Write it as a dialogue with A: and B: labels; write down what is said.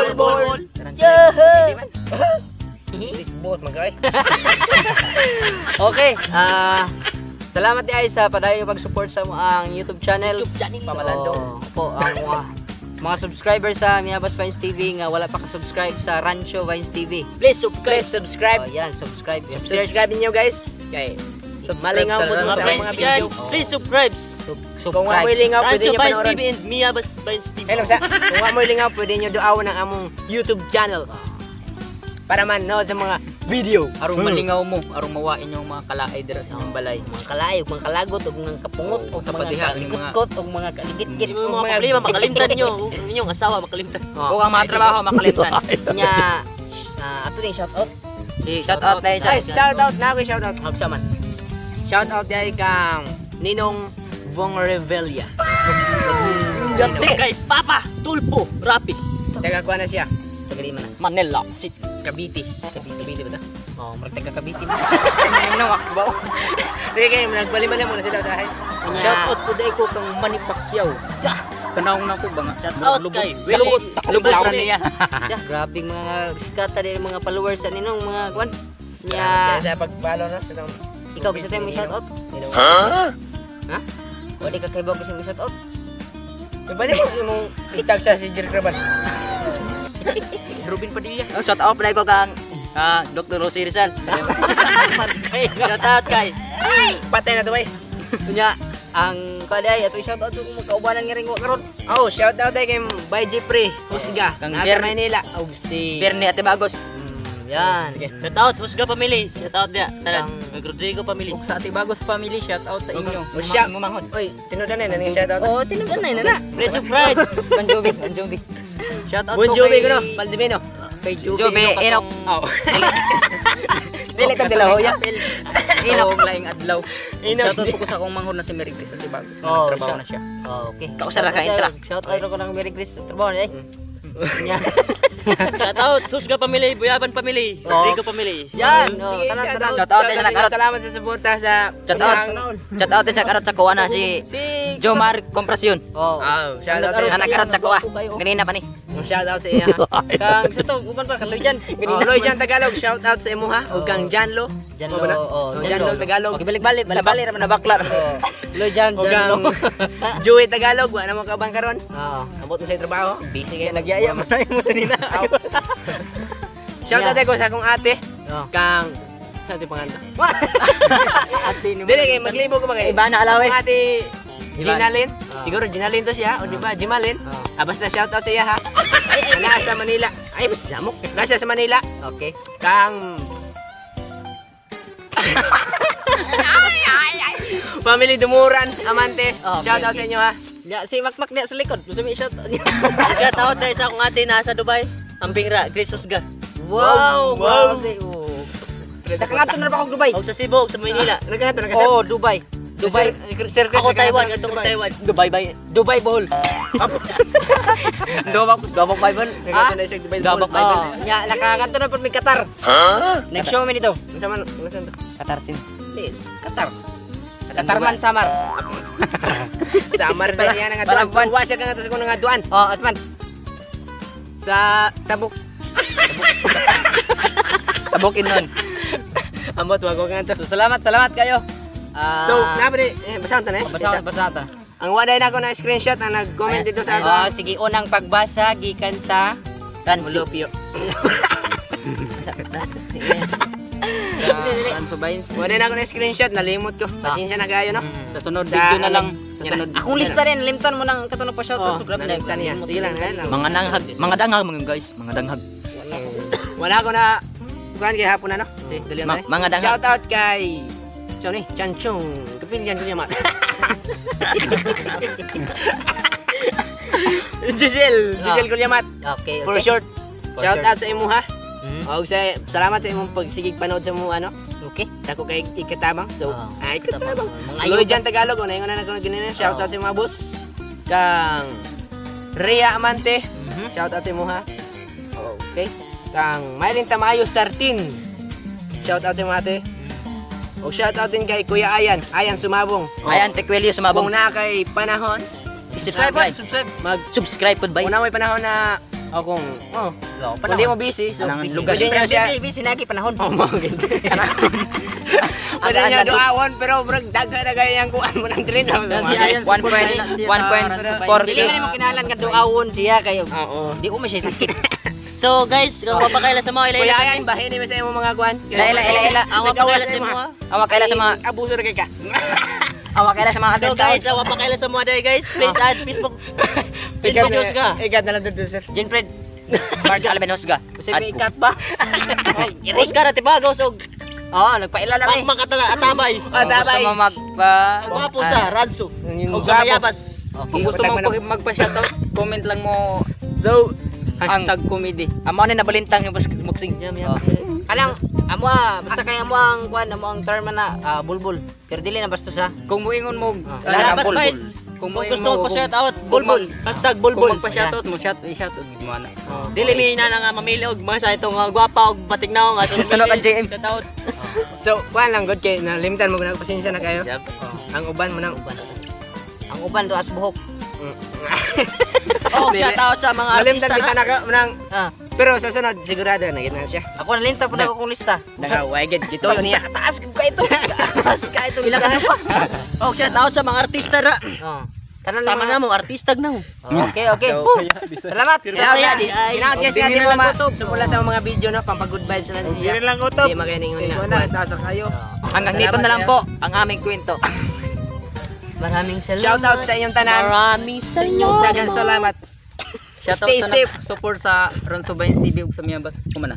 A: Bohol, Bohol.
B: Yeah.
A: Boss man kay.
B: Okay, salamat di ay sa padayon pag-support sa ang YouTube channel.
C: YouTube channel.
B: Pamalandong. So, po ang mga subscribers sa Miabas Vines TV nga wala pa ka-subscribe sa Rancho Vines TV.
C: Please subscribe.
A: Please subscribe.
B: Oh, yan, subscribe.
A: Subscribe niyo, guys. Kay malingaw po
C: Mga
A: sa
C: friends
A: mga
C: dyan,
A: video.
C: please subscribe.
A: Kung wa mo'y lingaw, pwede
C: Rancho
A: niyo
C: Vines
A: panoorin.
C: TV and Miabas Vines TV.
A: Hello sa. Kung wa mo'y lingaw, pwede niyo duawon ang among YouTube channel. Para manood sa mga video.
D: Arong malingaw mo, arong mawain yung mga kalaay dira sa inyong balay.
B: Mga kalaay, ug mga kalagot, ug mga kapungot,
D: Oo,
B: ug
D: sa
B: mga
D: padiha, yung mga-
B: kalikot, ug mga kaligitgit,
C: Hindi mo yung mga problema, makalimtan nyo. Ang inyong asawa, makalimtan.
B: Oh.
D: Kung ang mga trabaho makalimtan.
B: Nya, ato din shout out.
D: Si shout out na
A: Ay, shout out na ako, shout out.
B: Hagsa man.
A: Shout out dahil kang Ninong Vong Revilla.
C: Kay Papa Tulpo Rapi.
A: Taga kuha na siya.
B: Tagali man na.
C: Manila City.
A: Cavite. Cavite ba ta?
B: Oh, murag taga Cavite.
A: Sige kayo, nagbaliman na muna sila sa akin.
B: Nya,
D: Shout out po dai ko kang Manny Pacquiao. Kanawng na ko ba nga?
C: Shout out kay
D: Lubot.
C: Willie.
D: Lubot ra niya.
B: Ya, grabing mga sikata din mga followers sa ninong mga kwan. Nya,
A: Kaya sa pag-follow na. Sa tong-
B: ikaw gusto tayo mo shout out?
A: Ninong.
B: Ha? Wala ka kaibaw gusto mo shout out?
A: Ibalik mo imong itag sa si Jerry Craban.
D: Ruben Padilla. Oh, shout out dai ko kang Dr. Jose Rizal.
C: Shout out kay
A: Patay na to bay.
B: Nya, ang kaday ato shout out kung magkaubanan nga rin karon.
A: Oh, shout out kay Bay Jeffrey Husga.
D: Kang
A: Nasa Maynila. Og si
D: Bernie Atibagos.
B: Yan.
A: Sige.
C: Shout out Husga family. Shout out dia. Tanan.
B: Kang-
C: Rodrigo family.
D: Ug sa Atibagos family, shout out sa inyo.
A: Oh, siya.
D: Mumangod.
A: Oy, tinudan na ning shout out.
B: Oh, tinugan na na.
C: Please subscribe.
D: Bon Jovi, Bon Jovi.
B: Shout out
A: Bon
B: ko
A: Jovi
B: kay
A: ko no, Valdemino.
B: Kay Jovi.
D: Jovi, Enoch.
A: Oh. Dili ka dila hoya.
D: Enoch laing adlaw.
A: Enoch.
D: Shout out po ko sa akong manghod na si Mary Grace Atibagos.
B: Oh,
D: Nagtrabaho na siya.
B: Oh, okay.
D: Kausa ra ka intra.
B: Shout out ko ng Merry Christmas. Trabaho na eh. Nya.
C: Shout out Husga family, Buyaban family,
B: Oh.
C: Rodrigo family.
B: Yan. Oh,
A: Sige,
B: tanan
A: shout
B: tanan.
A: out.
D: Shout out din sa karot.
A: Salamat sa suporta sa
D: Shout out. Shout out din sa karot sa kuha na si
B: Si
D: Jomar Compracion.
B: Oh.
A: Oh, shout out sa
D: Anak karot sa kuha. Ganina pa ni.
A: Shout out sa iya. ha.
B: Kang sa to, uban pa kaloy dyan.
A: Oh, Loy Jan Tagalog, shout out sa imo ha. Ug kang Janlo.
B: Janlo,
A: Oh, ba na?
B: oh,
A: Oh, Janlo Tagalog.
B: Okay, balik-balik,
D: Balik-balik
B: balik-balik.
D: ra man nabakla.
B: Oh. Loy Jan,
A: Ug kang
B: Janlo.
A: Joey Tagalog, wa na mo kabang karon.
B: Oo.
A: Abot na sa trabaho. Busy kayo.
D: Nagyaya man na mo nina.
A: Shout out ko sa akong ate
B: Oh.
A: kang sa ate panganta.
D: Ate ni
A: Dili kay maglibo ko ba kay.
D: Iba na alaw eh.
A: Akong ate Ginalin.
B: Ah.
A: Siguro Ginalin to siya, o di ba? Jimalin.
B: Ah.
A: Ah, basta shout out sa iya ha. Nasa Manila. Ay, basta jamok. Nasa sa Manila.
B: Okay.
A: Kang Family Dumuran, Amante.
B: Oh, okay,
A: Shout out
B: okay.
A: sa inyo ha.
B: Ya, si Makmak niya sa likod. Gusto mo i-shout out niya.
C: Shout out tayo sa akong ate nasa Dubai. Amping Ra, Grace Husga.
B: Wow,
A: Wow.
B: wow. Oh. Nakakangato na ba ako Dubai?
C: Og sa Cebu, og sa Manila.
A: Nagkangato na ka
B: Oh, Dubai. Dubai.
A: Sir, Chris,
C: Ako Taiwan,
A: nagkangato na
C: katong
A: Dubai.
C: Taiwan.
D: Dubai bay.
B: Dubai Bohol.
D: Dobak dobak Bible.
A: Nagkangato na siya Dubai.
D: Dobak
A: Bible.
B: Oh, nya nakakangato na pud mi Qatar. Next show mi dito.
A: Unsa man, unsa man to?
D: Qatar team.
B: Di, Qatar. Qatar man Samar.
A: Samar na niya nga
D: Walang
A: duan. Wa siya kangato sa kuno nga duan.
B: Oh, Asman.
A: Sa Tabuk.
D: Tabokin nun.
A: Ambot wa ko kangato.
B: So, salamat, salamat kayo.
A: So, nabre, eh, basahon ta na eh.
B: Basa, basa ta.
A: Ang waday na ako na screenshot na nag-comment dito sa ato.
B: Oh, sige, unang pagbasa gikan sa
A: Mulupio. Waday na ako na screenshot, nalimot ko. Pasensya na kayo no.
D: Sa sunod
A: Sa
D: video na lang. Sa
A: Yan na.
D: sunod.
B: Akong lista rin, limtan mo nang katong pa shout
A: Oh,
B: out. Grabe na.
A: nalimtan niya. Sige lang, lang.
D: Mga nanghag, mga danghag mga guys, mga danghag.
A: Wala ko na kuan kay hapon na no. Sige, dali na.
D: Mga danghag.
A: Shout out kay Johnny Chan Chung. Kapilyan ko niya mat. Giselle, Giselle Gulyamat
B: Okay, okay.
A: for short.
B: For
A: Shout
B: short.
A: out sa imo ha.
B: Mhm.
A: Og sa salamat sa imong pagsigig panood sa mo ano.
B: Okay.
A: Dako kay ikatabang. So,
B: Ah,
A: ay ikatabang.
B: Mga
A: Loy
B: ayuda.
A: Jan Tagalog, una na ko ganina. Shout out sa mga boss. Kang Rhea Amante, shout out sa imo ha. Okay. Kang Mylene Tamayo Sartin. Shout out sa imo ate. O shout out din kay Kuya Ayan, Ayan Sumabong.
D: Ayan, Tekwelio
A: Kung
D: sumabong.
A: na kay panahon,
D: Subscribe,
A: subscribe. Mag
D: Subscribe po ba?
A: una may panahon na O kung oh,
B: Oh,
A: kung di mo busy, so
D: Anang
A: busy.
D: lugar.
A: Pwede niyo siya.
B: Busy, busy nagi panahon.
A: Oh, mo gid. Pwede niyo duawon pero murag dagsa na gaya ang kuan mo ng train.
C: Si Ayan,
D: 1.1.4.
B: Dili man mo kinahanglan nga duawon siya kayo.
A: Oo.
B: Di ko man siya sakit.
C: So guys, kung mapakaila sa mga
A: Kuya
C: ila
A: ayan, bahin ni sa imong mga kuan.
D: Ila, ila, ila, ila.
C: Ang mapakaila sa mga.
D: Awa kaila sa mga
A: Abuso ra kay ka.
D: awa kaila sa mga
C: So guys, ang mapakaila sa mga day guys, please add Facebook Facebook news ka.
A: Ikat na lang dito, sir.
B: Jenfred,
D: Mark Alvin Hosga.
B: kasi may ikat ba?
C: Oscar at Ibagos og
B: Oo, nagpaila na
C: pang
B: mi.
C: makatala atabay.
A: Atabay.
D: Gusto mo magpa
C: Ang gwapo sa Ranso. Og sa Mayabas.
D: Kung gusto mo magpa-shoutout, comment lang mo
A: So,
D: hashtag comedy. Amo na nabalintang yung boxing.
B: Alang, amo ah, basta kay amo ang kuan, amo ang term na ah, bulbul. Pero dili na bastos ha.
D: Kung muingon mo,
C: Mayabas
D: bulbul.
C: Vines.
D: Kung
C: Kung
D: muingon
C: gusto
D: mo,
C: mo pa-shout out, bulbul. Hashtag
D: bulbul.
C: bulbul.
D: Kung magpa-shoutout mo, shout i-shoutout mo ana.
C: Dili mi na nga mamili og mga sa itong gwapa og batignaw nga atong
D: Gusto na ka, JM.
C: Shout out.
A: So, kuan lang good kay nalimtan mo na pasensya na kayo.
C: Yep.
A: Ang uban mo nang
B: Ang uban do as buhok.
C: Oh, shout out sa mga
A: Nalimtan
C: artista
A: kita
C: na.
A: na ka nang
B: Ah,
A: pero sa sunod sigurado na gid na siya.
B: ako nalinta po na ako kong lista.
A: Naka gid gito yun niya.
B: Taas ka ito. Taas ka ito.
C: Ilang ano pa? Oh, shout out sa mga artista ra.
B: Oh. Tanan
C: Sama na mo artista na mo.
B: Okay, okay. Woo! Salamat.
C: Pero saya di ay.
A: Kinaot kasi natin mo ma sumula sa mga video no pampag good vibes na siya.
E: Dili lang utob.
A: Di maganingon
E: Ikaw
A: nga.
E: na, tasa kayo.
D: Hanggang dito na lang po ang aming kwento.
B: Maraming salamat.
A: Shout out sa inyong tanan.
C: Maraming salamat.
A: Daghang salamat.
D: Shoutout
A: Stay
D: sa
A: safe.
D: nag-support sa Ronso Vines TV ug sa Miyabas. Kumana.